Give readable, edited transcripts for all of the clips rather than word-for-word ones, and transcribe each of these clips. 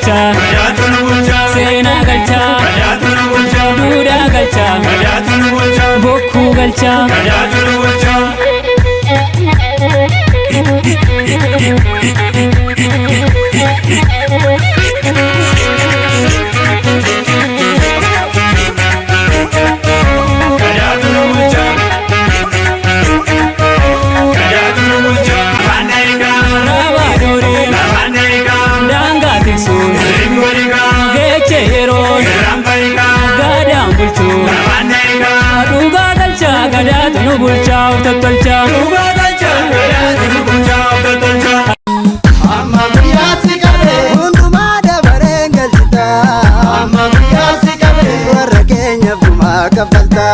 Galchaa, seenaa galchaa, duudhaa galchaa, bokkuu galchaa. Raabaa durii daangaa tiksuun geeche yeroon gaadaan bulchuun dhugaa galchaa, gadaatu nu bulchaa of tottolchaa. Amma guyyaa si qabee Hundumaa dabareen galchita. Amma guyyaa si qabee Warra keenyaaf gumaa kaffalta.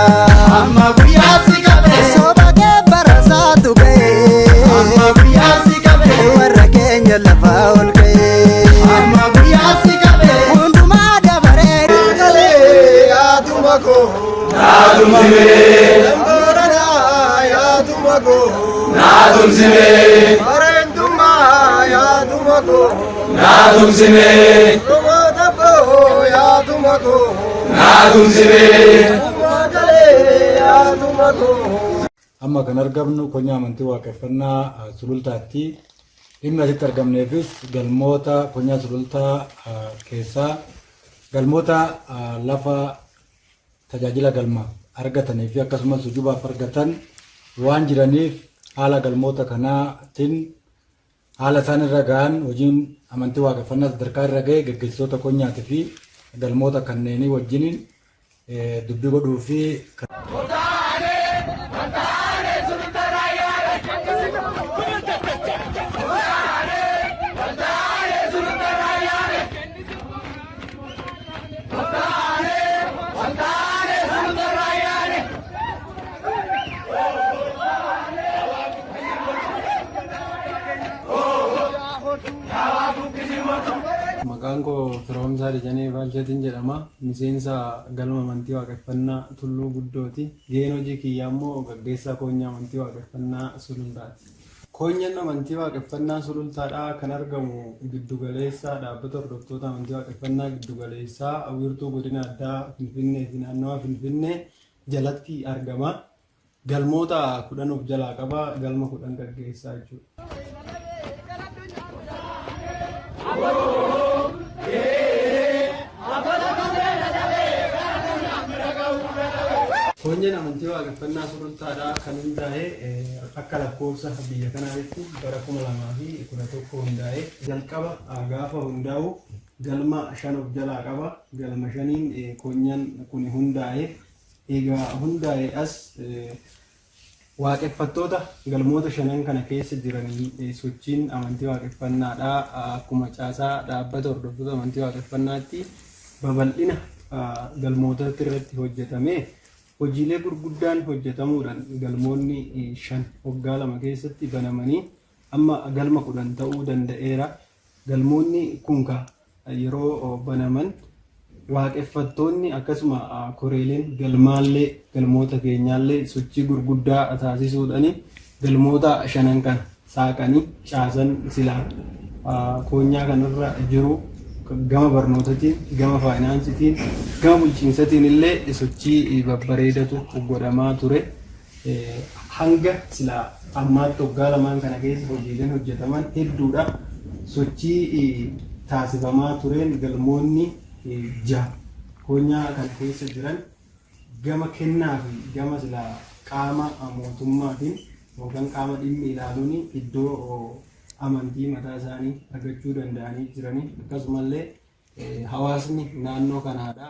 Amma guyyaa si qabee Soba kee barasaatu ga'e. Amma guyyaa si qabee Warra keenya lafaa ol ka'e. Amma guyyaa si qabee Hundumaa dabareen. Galee yaaduma koo Naatumsimee, Damboranaa yaaduma koo naatumsimee, Bareentummaa yaaduma koo naatumsimee, Rogoota koo yaaduma koo naatumsimee. Galee yaaduma koo. Amma kan argamnu konyaa amantii waaqeffannaa Sulultaatti. Dhimmi asitti argamneefis galmoota konyaa Sulultaa keessaa galmoota lafa tajaajila galmaaf argatanii fi akkasumas ujubaaf argatan waan jiraniif, haala galmoota kanaatiin haala isaan irra ga'an, hojiin amantii waaqeffannaa sadarkaa irra ga'e, geggeessitoota konyaatii fi galmoota kanneenii wajjiniin dubbii godhuu fi Maqaan koo Firoomsaa Dijanee Baalchatiin jedhama. Miseensa galma amantii waaqeffannaa Tulluu Guddooti. Gaheen hojii kiyyaa immoo gaggeessaa koonyaa amantii waaqeffannaa Sulultaati. Koonyaan amantii waaqeffannaa Sulultaadhaa kan argamu giddugaleessa dhaabbata hordoftoota amantii waaqeffannaa giddugaleessaa wiirtuu godina addaa Finfinnee fi naannawa Finfinnee jalatti argama. Galmoota 10 of jalaa qaba. Galma 10 gaggeessaa jechuudha. Koonyaan amantii waaqeffannaa Sulultaadhaa kan hundaa'e akka lakkoofsa biyya kanaatti bara 2011 hundaa'e. Jalqaba gaafa hundaa'u galma 5 of jalaa qaba. Galma 5n koonyaan kun hundaa'e. Egaa hundaa'e as waaqeffattoota galmoota shanan kana keessa jiranii sochiin amantii waaqeffannaadhaa akkuma caasaa dhaabbata hordoftoota amantii waaqeffannaatti babal'ina galmootatti irratti hojjetame, hojiilee gurguddaan hojjetamuudhaan galmoonni 5 waggaa 2 keessatti banamanii amma galma 10 ta'uu danda'eera. Galmoonni kun ka yeroo banaman waaqeffattoonni akkasuma koreeleen galmaallee galmoota keenyaallee sochii gurguddaa taasisuudhaan galmoota shanan kana saaqanii caasan silaa koonyaa kanarra jiru gama barnootatiin, gama faayinaansitiin, gama bulchiinsatiin illee sochii babbareedatu godhamaa ture. Hanga silaa ammaatti waggaa lamaan kana keessa hojiileen hojjetaman hedduudha. Sochii taasifamaa tureen galmoonni 6 koonyaa kana keessa jiran gama kennaa fi gama silaa qaama mootummaatiin yookaan qaama dhimmi ilaaluun iddoo amantii mataa isaanii argachuu danda'anii jiranii, akkasumallee hawaasni naannoo kanaadha.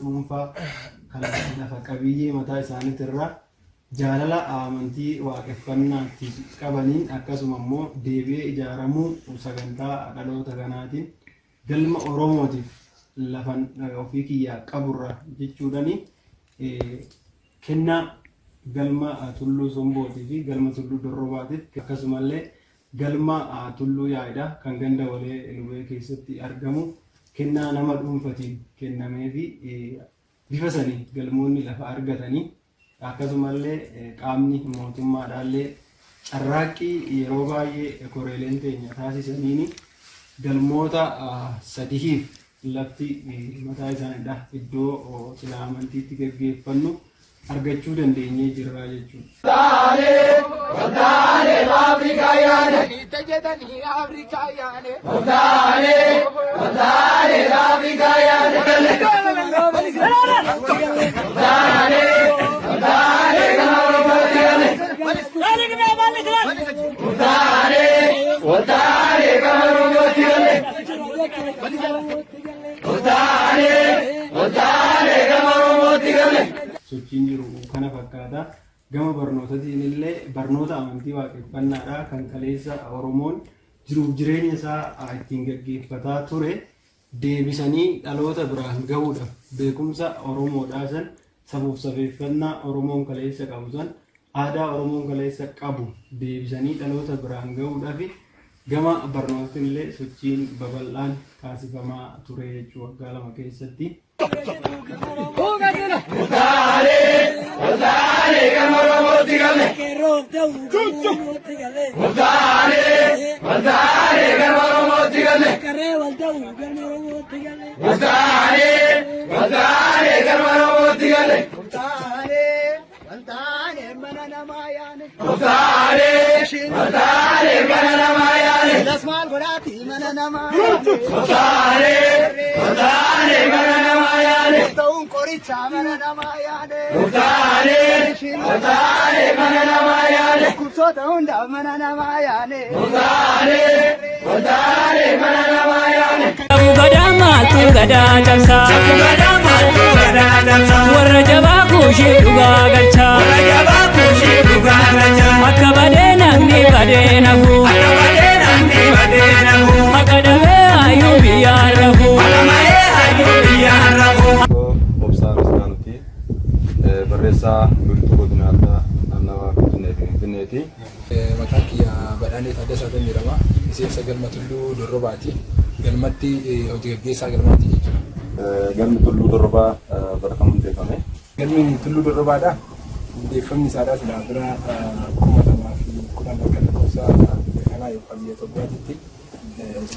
Dhuunfaa kan lafa qabiyyee mataa isaaniitirraa jaalala amantii waaqeffannaatti qabaniin, akkasuma immoo deebi'ee ijaaramuu sagantaa dhaloota kanaatiin galma Oromootiif lafan ofii kiyyaa qaburra jechuudhani kennaa galma Tulluu Sombootii fi galma Tulluu Dorrobaatiif, akkasumallee galma Tulluu Yaa'idha kan ganda Walee Lubee keessatti argamu kennaa nama dhuunfatiin kennamee fi bifa sanii galmoonni lafa argatanii, akkasumallee qaamni mootummaadhaallee carraaqqii yeroo baay'ee koreeleen teenya taasisaniin Galmoota sadihiif lafti mataa isaaniidha iddoo sila amantiitti gaggeeffannu argachuu dandeenyee jirra jechuudha. Sochiin jiru kana fakkaata. Gama barnootaatiin illee barnoota amantii waaqeffannaadha kan kaleessa Oromoon jiruuf jireenya isaa ittiin gaggeeffataa ture deebisanii dhaloota biraan gahuudhaaf beekumsa Oromoodhaa san safuuf safeeffannaa Oromoon kaleessa qabu san aadaa Oromoon kaleessa qabu deebisanii dhaloota biraan gahuudhaaf gama barnootaatiin illee sochiin babal'aan taasifamaa ture jechuudha waggaa 2 keessatti. Waltaane mana namaa yaane. Waltaane mana namaa yaane. Lasmaal godhaati mana namaa yaane. Waltaane waltaane mana namaa yaane. Ta'uun qoricha mana namaa yaane. Waltaane waltaane mana namaa yaane. Dhukkubsoota hundaaf mana namaa yaane. Waltaane waltaane mana namaa yaane. Gadaa maaltu gadaa cabsaa? Gadaa maaltu gadaa cabsaa? Warra jabaa kuushee dhugaa galchaa. Warra jabaa kuushee dhugaa galchaa. Akka badee namni badee nafu. Akka badee namni badee nafu. Akka dhabee hayyuu biyyaan rafu. Akka malee hayyuu biyyaan rafu. Obsaa Misgaanuti barreessaa wiirtuu godina addaa naannawaa Finfinnee fi Finfinneeti. Maqaan kiyya Badhaanee Taaddasaa kan jedhama. Miseensa galma Tulluu Dorrobaati. Galmatti hojii gaggeessaa galmaati jechuudha. Galmi Tulluu Dorrobaa bara kam hundeeffame? Galmi Tulluu Dorrobaadha. Hundeeffamni isaadhaa silaa bira 2010 akka lakkoofsa biyya kanaa yookaan biyya Itoophiyaatitti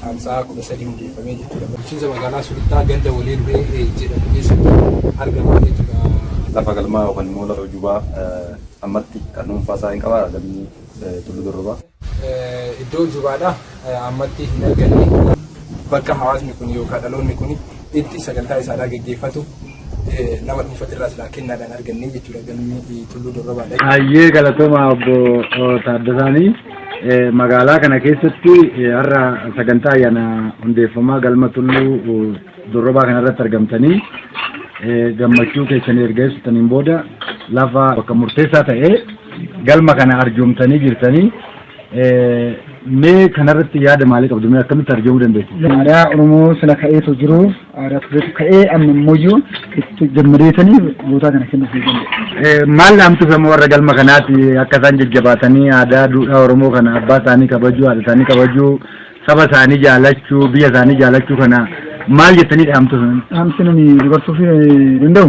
caamsaa 13 hundeeffamee jechuudha. Bulchiinsa magaalaa Sulultaa ganda Walee Duree jedhamu keessatti argama jechuudha. Lafa galmaa yookaan immoo lafa jubaa ammatti kan dhuunfaa isaa hin qabaa galmi Tulluu Dorrobaa? Iddoo jubaadha ammatti hin arganne. Bakka hawaasni kun yookaan dhaloonni kun itti sagantaa isaadhaa gaggeeffatu nama dhuunfatirraa silaa kennaadhaan arganne jechuudha galmi Tulluu Dorrobaadha. Hayyee galatooma obbo Taaddasaanii. Magaalaa kana keessatti har'a sagantaa ayyaana hundeeffamaa galma Tulluu Dorrobaa kanarratti argamtanii gammachuu keessanii erga ibsitaniin booda lafa bakka murteessaa ta'e galma kana arjoomtanii jirtanii. Mee kanarratti yaada maalii qabdu? Mee akkamitti arjoomuu dandeessu? Aadaa Oromoo sila ka'eetu jiru, aadaa tureetu ka'ee amma immoo itti gammadeetanii bootaa kana kennuuf ni danda'u. Maal dhaamtu sama warra galma kanaati akka isaan jajjabaatanii aadaa duudhaa Oromoo kana abbaa isaanii kabajuu, haadha isaanii kabajuu, saba isaanii jaalachuu, biyya isaanii jaalachuu kana maal jettanii dhaamtu? Dhaamsi nani dabarsuuf danda'u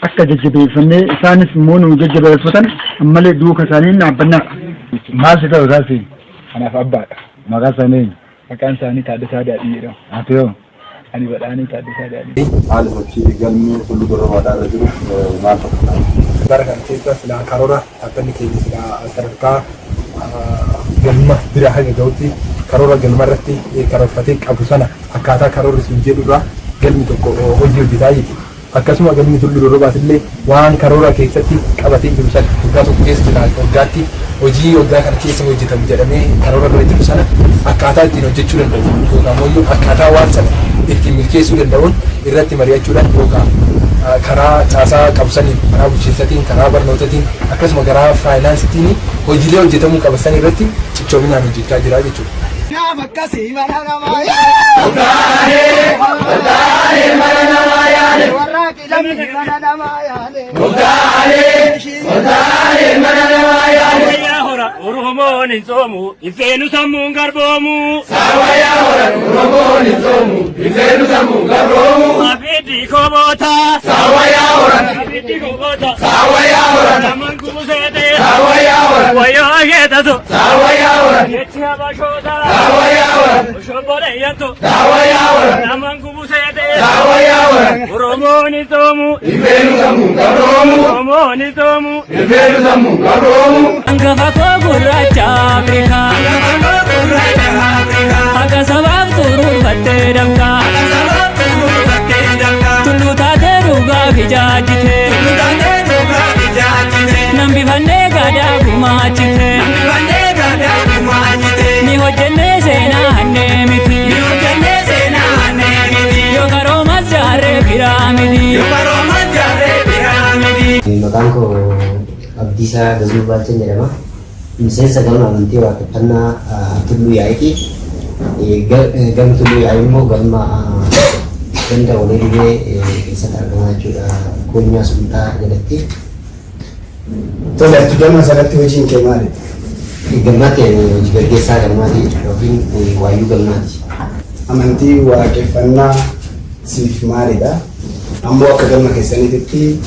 akka jajjabeeffannee isaanis immoo nu jajjabeeffatan ammallee duuka isaanii dhaabbannaa. Maal si ta'u isaas? Kanaaf abbaadha. Maqaan isaanii eenyu? Maqaan isaanii Taaddasaa Daadhii jedhama. Ati hoo? Ani Badhaanee Taaddasaa Daadhii. Haalli sochii galmi Tulluu Dorrobaadhaa irra jiru maal fakkaata? Bara kana keessa silaa karoora dhaabbanni keenya silaa sadarkaa galma bira haga gahutti karoora galma irratti karoorfatee qabu sana akkaataa karoorri sun jedhurraa galmi tokko hojii hojjetaa jechuudha. Akkasuma galmi Tulluu Dorrobaas illee waan karoora keessatti qabatee jiru sana waggaa tokko keessa jira waggaatti hojii waggaa kana keessa hojjetamu jedhamee karoora irra jiru sana akkaataa ittiin hojjechuu danda'u yookaan immoo akkaataa waan sana ittiin milkeessuu danda'uun irratti mari'achuudhaan yookaan karaa caasaa qabsaniin karaa bulchiinsatiin karaa barnootatiin akkasuma karaa faayinaansitiin hojiilee hojjetamuu qaban irratti cichoominaan hojjechaa jira jechuudha. Naaf akkasii mana namaa yaane. Waltaane waltaane mana namaa yaane. Warraaqi lamni mana namaa yaane. Waltaane waltaane mana namaa yaane. Wayyaa hora Oromoon hin soomu, hin feenu sammuun garboomu. Saawayyaa hora Oromoon hin soomu, hin feenu sammuun gabroomu. Abiddi koboota. Saawayyaa hora Abiddi koboota. Saawayyaa hora Lamaan kuuseete. Saawayyaa hora Wayyoo sheetatu. Saawayyaa hora Jechi habashoota. Saawayyaa hora Oromoon soomu. Ifeenu sammuun gabroomu. Oromoon soomu. Ifeenu sammuun gabroomu. Hangafa koo gurraacha Afrikaa. Akka sabaaf xuruurfattee dafqaa. Tulluu taatee dhugaaf ijaajjite. Nambifannee gadaa gumaachite. Ni hojjennee seenaa hannee miti. Yoo karoomas jaarree biraa miti. Maqaan koo Abdiisaa Gazuu Baalchan jedhama. Miseensa galma amantii waaqeffannaa Tulluu Yaa'iiti. Galmi Tulluu Yaa'ii immoo galma ganda Olee Dubee keessatti argama jechuudha. Koonyaa Sulultaa jalatti. Tole, ati galma sanatti hojiin kee maali? Galmaatti hojii gaggeessaa galmaati yookiin waayyuu galmaati. Amantii waaqeffannaa siif maalidha? Ammoo akka galma keessaniititti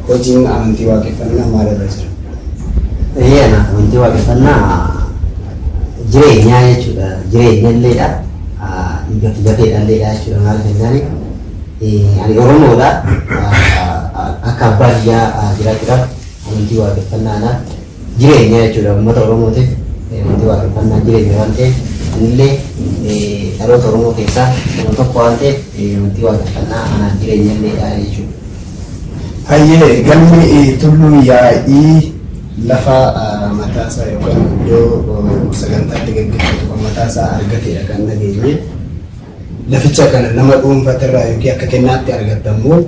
hojiin amantii waaqeffannaa maalirra jira? Eeyyee, anaaf amantii waaqeffannaa jireenyaa jechuudha. Jireenya illeedha. Dhiiga fi lafeedha illeedha jechuudha. Maal jennaan ani Oromoodha. Akka abbaa biyyaa jiraachuudhaaf amantii waaqeffannaa anaaf jireenya jechuudha. Uummata Oromootiif amantii waaqeffannaa jireenya waan ta'eef anillee dhaloota Oromoo keessaa nama tokko waan ta'eef amantii waaqeffannaa anaaf jireenya illeedha jechuudha. Hayyee, galmi Tulluu Yaa'ii lafa mataasaa yookaan iddoo sagantaatti gaggeeffatu kan mataasaa argateedha kan dhageenye. Laficha kana nama dhuunfatirraa yookiin akka kennaatti argattan moo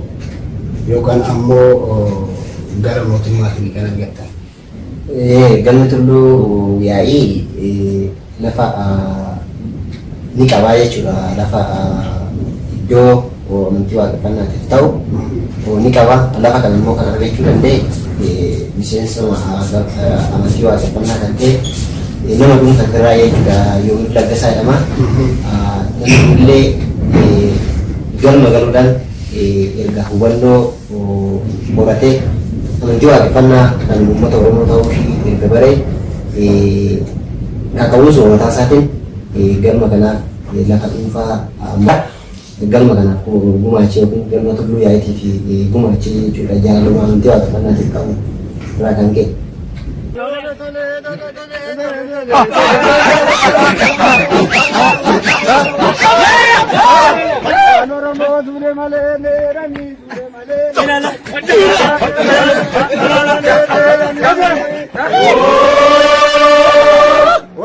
yookaan ammoo gara mootummaatiin kan argattan? Galmi Tulluu Yaa'ii lafa ni qabaa jechuudha. Lafa iddoo amantii waaqeffannaatiif ta'u ni qaba. Lafa kana immoo kan argachuu danda'e miseensa amantii waaqeffannaa kan ta'e nama dhuunfatirraa jechuudha. Yoomiif Laggasaa jedhama. Namni kunillee galma galuudhaan erga hubannoo horatee amantii waaqeffannaa kan uummata Oromoo ta'uu ishii erga baree kaka'umsa mataa isaatiin galma kanaaf lafa dhuunfaa galma kanaaf gumaachee yookiin galma Tulluu Yaa'iitiif gumaachee jechuudha. Jaalaluma amantii waaqeffannaatiif qabu irraa kan ka'e.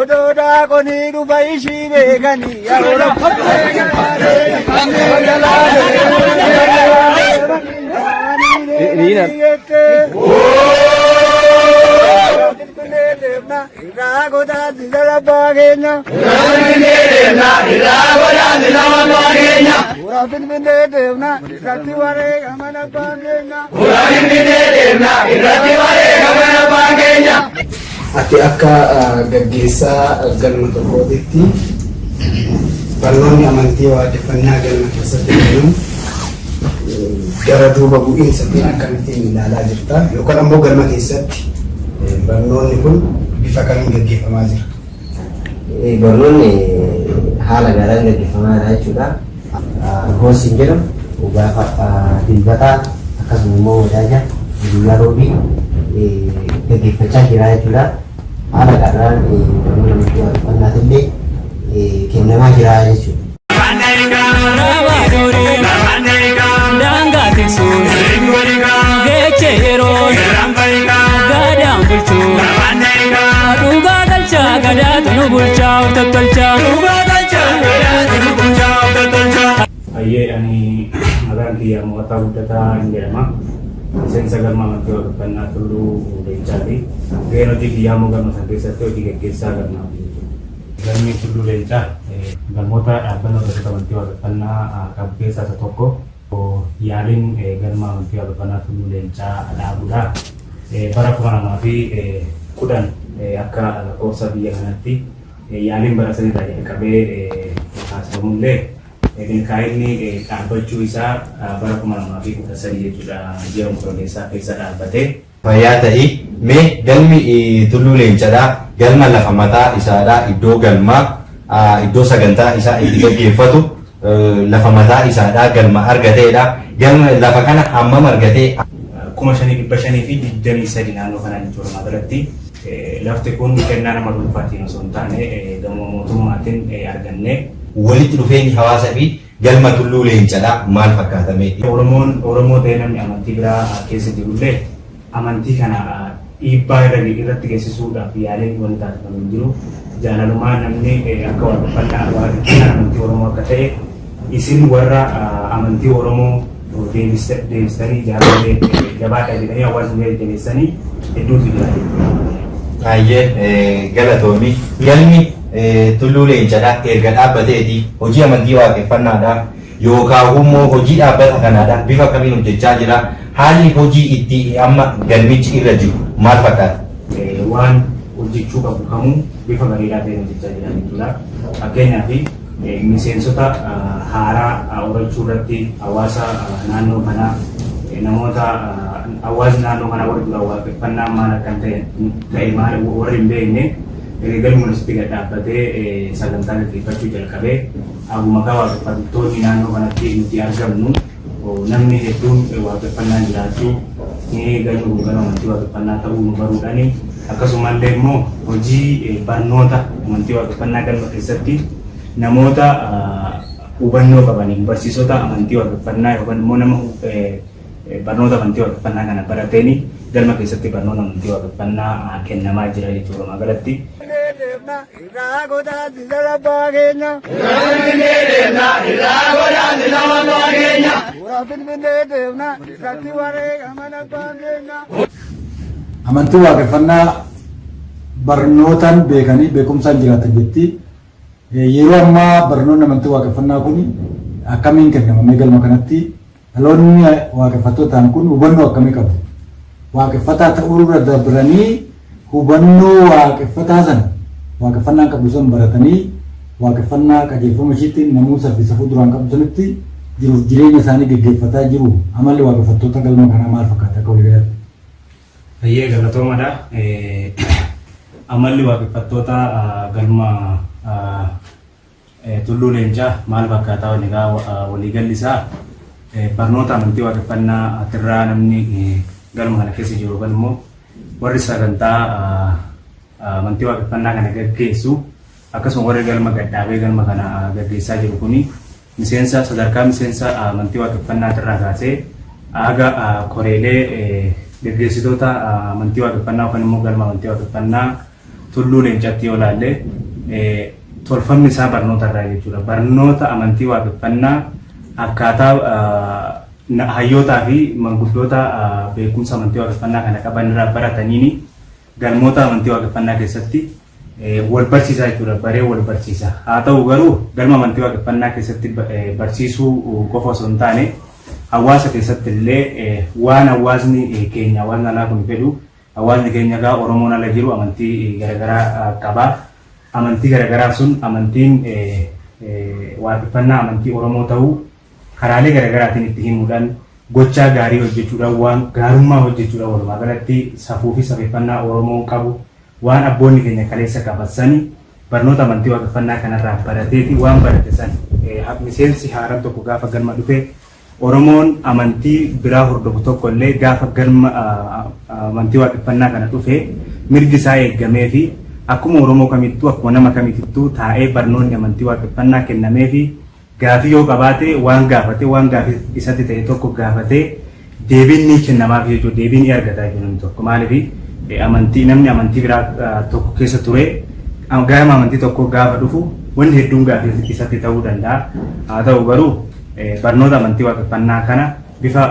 Odoodhaa qonii dhufa ishii beekanii. Irraa godaansi abbaa keenya. Suuraa Finfinnee deemna irratti wareegaman abbaan keenya. Ati akka gaggeessaa galma tokkootitti barnoonni amantii waaqeffannaa galma keessatti kennamu gara duuba bu'iinsatiin akkamittiin ilaalaa jirta? Yookaan ammoo galma keessatti barnoonni kun bifa kamiin gaggeeffamaa jira? Barnoonni haala gaariin gaggeeffamaa jira jechuudha. Goosiin jedhamu gaafa Dilbataa akkasuma immoo Wadaaja guyyaa Roobii gaggeeffachaa jira jechuudha. Haala gaariidhaan barnoonni amantii waaqeffannaatillee kennamaa jira jechuudha. Daangaa tiksuun geechee yeroo gaadaan bulchuun dhugaa galchaa gadaatu nu bulchaa of tottolchaa. Hayyee, ani maqaan kiyya Mo'ataa Guddataa hin jedhama. Miseensa galma amantii waaqeffannaa Tulluu Leencaati. Gaheen hojii kiyyaa immoo galma sana keessatti hojii gaggeessaa galmaati jechuudha. Galmi Tulluu Leencaa galmoota dhaabbanni hordoftoota amantii waaqeffannaa qabu keessaa isa tokko. Yaaliin galma amantii waaqeffannaa Tulluu Leencaa dhaabuudha. Bara 2010 akka lakkoofsa biyya kanaatti yaaliin bara sanirraa jalqabee taasifamullee milkaa'inni dhaabbachuu isaa bara 2013 jechuudha, ji'a Onkololeessaa keessa dhaabbate. Fayyaa ta'i. Mee galmi Tulluu Leencadhaa galma lafa mataa isaadhaa iddoo galmaa iddoo sagantaa isaa itti gaggeeffatu lafa mataa isaadhaa galma argateedha. Galma lafa kana hammam argatee? 5523 naannoo kanaa jechuudha walumaa galatti. Lafti kun kennaa nama dhuunfaatiin osoo hin taane gamoo mootummaatiin arganne. Walitti dhufeenyi hawaasa fi galma Tulluu Leencadhaa maal fakkaata mee? Oromoon Oromoo ta'ee namni amantii biraa keessa jirullee amantii kana dhiibbaa irra irratti geessisuudhaaf yaaliin wanti taasifamu hin jiru. Jaalalumaan namni akka waaqeffannaa waaqeffannaan amantii Oromoo akka ta'e isin warra amantii Oromoo deebistanii ijaaruu jabaadha jedhanii hawaasni jajjabeessanii hedduutu jira jechuudha. Hayyee, galatoomi. Galmi Tulluu Leencadha erga dhaabbateeti hojii amantii waaqeffannaadha yookaan immoo hojii dhaabbata kanaadha bifa kamiin hojjechaa jira? Haalli hojii itti amma galmichi irra jiru maal fakkaata? Waan hojjechuu qabu kamuu bifa bareedaa ta'een hojjechaa jira jechuudha. Fakkeenyaaf, miseensota haaraa horachuu irratti hawaasa naannoo kanaa, namoota hawaasni naannoo kanaa warri dura waaqeffannaa maal akka ta'e maal warri hin beekne, galmi asitti gad dhaabbatee sagantaa gaggeeffachuu jalqabee akkuma kaa waaqeffattoonni naannoo kanatti nuti argamnu namni hedduun waaqeffannaan jiraachuu ni galmi kun galma amantii waaqeffannaa ta'uu nu baruudhaani, akkasumallee immoo hojii barnoota amantii waaqeffannaa galma keessatti namoota hubannoo qabaniin, barsiisota amantii waaqeffannaa yookaan immoo nama barnoota amantii waaqeffannaa kana barateeni galma keessatti barnoota amantii waaqeffannaa kennamaa jira jechuudha walumaa galatti. Irraa godaansi abbaa keenya. Suuraa Finfinnee deemna irratti wareegaman abbaan keenya. Amantii waaqeffannaa barnootaan beekanii beekumsaan jiraatan jetti. Yeroo ammaa barnoonni amantii waaqeffannaa kun akkamiin kennama? Galma kanatti dhaloonni waaqeffattoota ta'an kun hubannoo akkamii qabu? Waaqeffataa ta'uu irra dabranii hubannoo waaqeffataa sana, waaqeffannaan qabdu san baratanii, waaqeffannaa qajeelfama ishiitti namuusa fi safuu duraan qabdu sanitti jiruuf jireenya isaanii gaggeeffataa jiru. Amalli waaqeffattoota galma kanaa maal fakkaata akka waliigalaatti? Baay'ee galatoomadha. Amalli waaqeffattoota galma Tulluu Leencaa maal fakkaataa? Egaa waliigalli isaa barnoota amantii waaqeffannaa atirraa namni galma kana keessa jiru yookaan immoo warri sagantaa amantii waaqeffannaa kana gaggeessu, akkasuma warri galma gadhaabee galma kana gaggeessaa jiru kuni miseensa, sadarkaa miseensa amantii waaqeffannaa irraa kaasee haga koreelee gaggeessitoota amantii waaqeffannaa yookaan immoo galma amantii waaqeffannaa Tulluu Leencatti yoo ilaalle, tolfamni isaa barnoota irraa jechuudha. Barnoota amantii waaqeffannaa akkaataa hayyootaa fi manguddoota beekumsa amantii waaqeffannaa kana qaban irraa barataniini galmoota amantii waaqeffannaa keessatti wal barsiisaa jechuudha. Baree wal barsiisa. Haa ta'u garuu galma amantii waaqeffannaa keessatti barsiisuu qofa osoo hin taane, hawaasa keessatti illee waan hawaasni keenya, hawaasni alaa kun fedhu, hawaasni keenya egaa Oromoon ala jiru amantii garaagaraa qaba. Amantii garaagaraa sun amantiin waaqeffannaa amantii Oromoo ta'uu karaalee garaagaraatiin itti himuudhaan, gochaa gaarii hojjechuudhaan, waan gaarummaa hojjechuudhaan, walumaa galatti safuu fi safeeffannaa Oromoon qabu, waan abboonni keenya kaleessa qaban sani barnoota amantii waaqeffannaa kanarraa barateeti waan barate san miseensi haaraan tokko gaafa galma dhufe, Oromoon amantii biraa hordofu tokko illee gaafa galma amantii waaqeffannaa kana dhufe, mirgi isaa eeggamee fi akkuma Oromoo kamittuu, akkuma nama kamitittuu taa'ee barnoonni amantii waaqeffannaa kennamee fi gaafii yoo qabaate waan gaafate, waan gaafii isatti ta'e tokko gaafatee deebiin ni kennamaaf jechuudha. Deebiin ni argata jechuudha namni tokko. Maaliif, amantii namni amantii biraa tokko keessa ture gama amantii tokko gaafa dhufu wanni hedduun gaafii isatti ta'uu danda'a. Haa ta'u garuu barnoota amantii waaqeffannaa kana bifa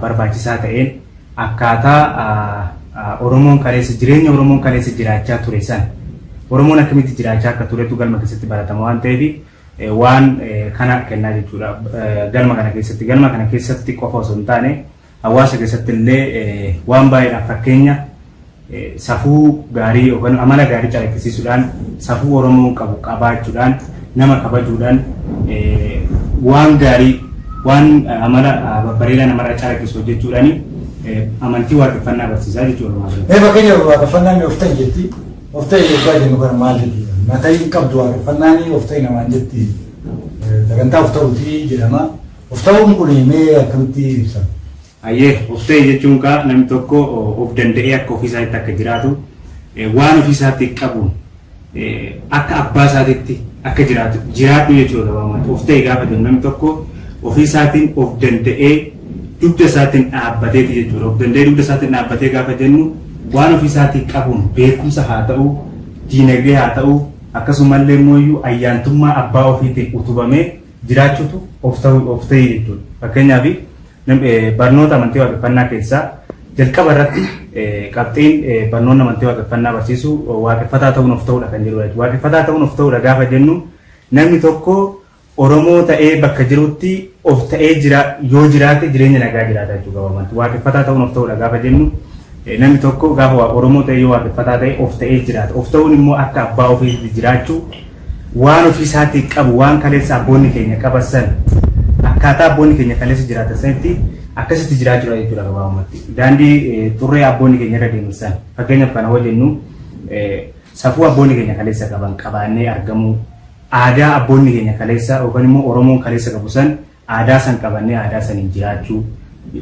barbaachisaa ta'een akkaataa Oromoon kaleessa, jireenya Oromoon kaleessa jiraachaa ture san, Oromoon akkamitti jiraachaa akka turetu galma keessatti baratama waan ta'eef waan kana kennaa jechuudha. Galma kana keessatti, galma kana keessatti qofa osoo hin taane hawaasa keessatti illee waan baay'eedhaan fakkeenya safuu gaarii yookaan amala gaarii calaqqisiisuudhaan, safuu Oromoon qabu qabaachuudhaan, nama kabajuudhaan, waan gaarii, waan amala babbareedaa namarraa calaqqisu hojjechuudhaan amantii waaqeffannaa barsiisaa jechuudha. Mee fakkeenyaaf waaqeffannaan of ta'e jetti. Of ta'e yoggaa jennu kana maal jechuudha? Mataa hin qabdu waaqeffannaan of ta'i namaan jetti. Sagantaa of ta'uuti jedhama. Of ta'uun kun mee akkamitti ibsama? Hayyee, of ta'e jechuun kaa namni tokko of danda'ee akka ofii isaatti akka jiraatu, waan ofii isaatti qabuun akka abbaa isaatitti akka jiraatu jiraadhu jechuudha gabaabumatti. Of ta'e gaafa jennu namni tokko ofii isaatiin of danda'ee dugda isaatiin dhaabbateeti jechuudha. Of danda'ee dugda isaatiin dhaabbatee gaafa jennu waan ofii isaatii qabuun beekumsa haa ta'u, diinagdee haa ta'u, akkasumallee immoo ayyaantummaa abbaa ofiitiin utubamee jiraachuutu of ta'u of ta'e jechuudha. Fakkeenyaaf, barnoota amantii waaqeffannaa keessaa jalqaba irratti qabxiin barnoonni amantii waaqeffannaa barsiisu waaqeffataa ta'uun of ta'uudha kan jedhudha. Waaqeffataa ta'uun of ta'uudha gaafa jennu namni tokko Oromoo ta'ee bakka jirutti of ta'ee jira yoo jiraate jireenya nagaa jiraata jechuudha gabaabumatti. Waaqeffataa ta'uun of ta'uudha gaafa jennu namni tokko gaafa Oromoo ta'ee yoo waaqeffataa ta'e of ta'ee jiraata. Of ta'uun immoo akka abbaa ofiitti jiraachuu, waan ofii isaatii qabu, waan kaleessa abboonni keenya qaban san, akkaataa abboonni keenya kaleessa jiraatan sanitti akkasitti jiraachuudha jechuudha gabaabumatti. Daandii xurree abboonni keenya irra deeman san, fakkeenyaaf kana hoo jennu, safuu abboonni keenya kaleessa qaban qabaannee argamuu, aadaa abboonni keenya kaleessa yookaan immoo Oromoon kaleessa qabu san, aadaa san qabannee aadaa saniin jiraachuu.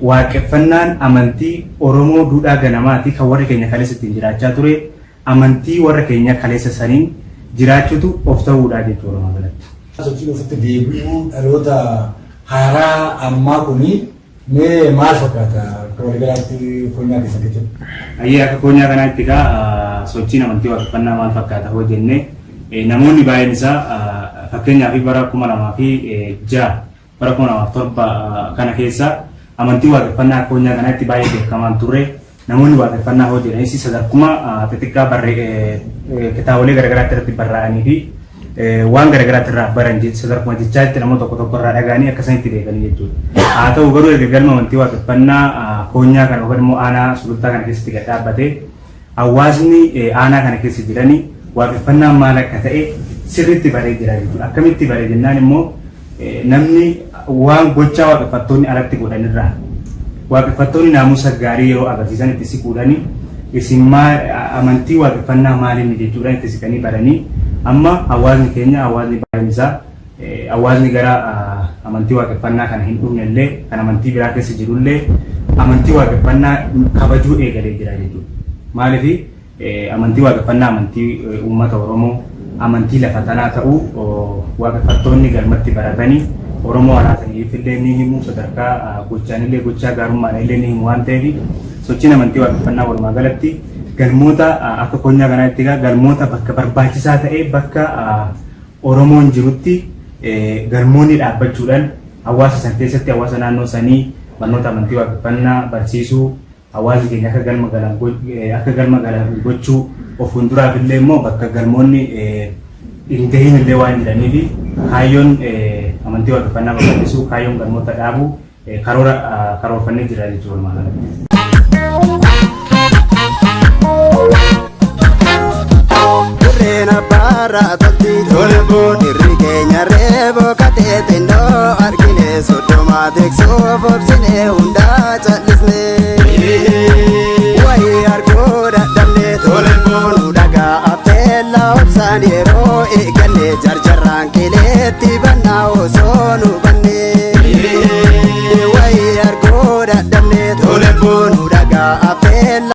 Waaqeffannaan amantii Oromoo duudhaa ganamaati kan warri keenya kaleessa ittiin jiraachaa ture, amantii warra keenya kaleessa saniin jiraachuutu of ta'uudha jechuudha walumaa galatti. Sochiin ofitti deebi'uu dhaloota haaraa ammaa kuni mee maal fakkaata akka waliigalaatti konyaa keessa keessatti? Ayyee, akka konyaa kanaatti egaa sochiin amantii waaqeffannaa maal fakkaata hoo jennee, namoonni baay'een isaa, fakkeenyaaf bara 2006, bara 2007 kana keessa amantii waaqeffannaa akka konyaa kanaatti baay'ee beekamaan turre. Namoonni waaqeffannaa hoo jedhanis sadarkuma xixiqqaa barree kitaabolee garaagaraatti irratti barraa'anii fi waan garaagaraatti irraa baran, sadarkuma jechaatti namoota tokko tokko irraa dhaga'anii akkasanitti beekanii jechuudha. Haa ta'u garuu, erga galma amantii waaqeffannaa koonyaa kana yookaan immoo aanaa Sulultaa kana keessatti gad dhaabbatee, hawaasni aanaa kana keessa jiranii waaqeffannaan maal akka ta'e sirriitti baree jira jechuudha. Akkamitti baree jennaan immoo, namni waan gochaa waaqeffattoonni alatti godhanirraa, waaqeffattoonni naamusa gaarii yeroo agarsiisan itti siquudhani, isin maal, amantii waaqeffannaa maaliin jechuudhaan itti siqanii baranii, amma hawaasni keenya, hawaasni baay'een isaa, hawaasni gara amantii waaqeffannaa kana hin dhufne illee, kan amantii biraa keessa jirullee, amantii waaqeffannaa kabajuu eegalee jira jechuudha. Maaliif? Amantii waaqeffannaa amantii uummata Oromoo, amantii lafa tanaa ta'uu waaqeffattoonni galmatti baratanii Oromoo alaataniif illee ni himu, sadarkaa gochaan illee, gochaa gaarummaan illee ni himu waan ta'eef, sochiin amantii waaqeffannaa walumaa galatti galmoota akka konyaa kanaatti egaa galmoota bakka barbaachisaa ta'e, bakka Oromoon jirutti galmoonni dhaabbachuudhaan hawaasa san keessatti hawaasa naannoo sanii barnoota amantii waaqeffannaa barsiisuu, hawaasni keenya akka galma galan gochuu, of fuulduraaf illee immoo bakka galmoonni hin gahin illee waan jiraniif, kaayyoon amantii waaqeffannaa babal'isuu, kaayyoon galmoota dhaabuu karoora karoorfannee jira jechuudha walumaa galatti. Dirreen abbaarraa tolti Dirri keenya reeboo katee xinnoo argine 30 tiksuuf obsine.